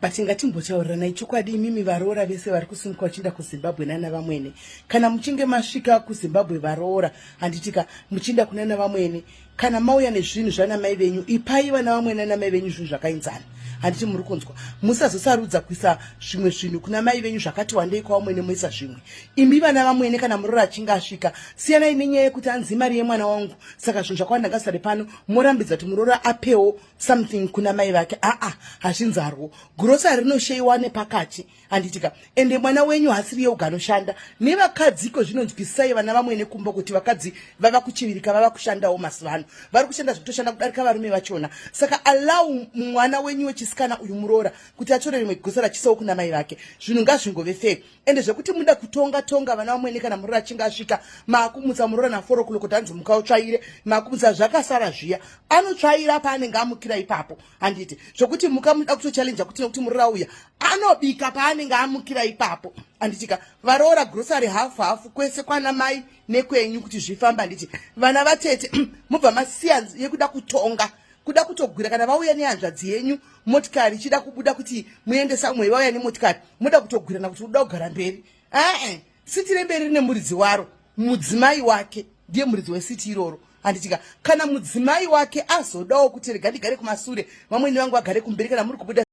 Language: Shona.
But ngatimbotaurirana chokwadi, imimi varoora vese vari kusimuka vachienda kuZimbabwe nana vamwene, kana muchinge masvika kuZimbabwe varoora, handitika, muchienda kunana vamwene, kana mauya nezvinhu zvana mai venyu, ipai vana vamwene nana mai venyu zvinhu zvakainzana, handiti muri kunzwa? Musazosarudza kuisa zvimwe zvinhu kuna mai venyu zvakati wandei, kwavamwene moisa zvimwe. Imi vana vamwene, kana muroora achinge asvika, siyanai nenyaya yekuti anzi mari yemwana wangu, saka zvinhu zvakawanda ngasare pano, morambidza kuti muroora apewo something kuna mai vake. Aa, hazvinzarwo. Grocery rinosheyiwa nepakati, handitika? Ende mwana wenyu hasiri yeuga anoshanda nevakadziko. Zvinonzwisai vana vamwene kumba kuti vakadzi vava kuchivirika, vava kushandawo mazuva ano, vari kushanda zvekutoshanda kudarika varume vachona. Saka allow mwana wenyu wechisikana uyu muroora kuti atore rimwe grocery achisawo kuna mai vake. Zvinhu ngazvingove fair. Ende zvekuti muda kutonga tonga vana vamwene, kana muroora achinge asvika, maakumutsa muroora na4 o'clock kuti hanzi mukautsvaire, maakumutsa zvakasara zviya, anotsvaira paanenge amukira ipapo, handiti? Zvokuti muka muda kutochallenja kuti nekuti muroora uya anobika paanenge amukira ipapo, handitika? Varoora, grocery hafu hafu kwese kwana mai nekwenyu kuti zvifamba, handiti? Vana vatete, mubva masiya yekuda kutonga, kuda kutogwira. Kana vauya nehanzvadzi yenyu, motikari ichida kubuda kuti muende samwe, vauya nemotikari, muda kutogwirana kuti uda kugara mberi. Ee, siti remberi rine muridzi waro, mudzimai wake ndiye muridzi wesiti iroro, handitika? Kana mudzimai wake azodawo kuti rega ndigare kumasure, vamweni vangu vagare kumberi, kana muri kubuda.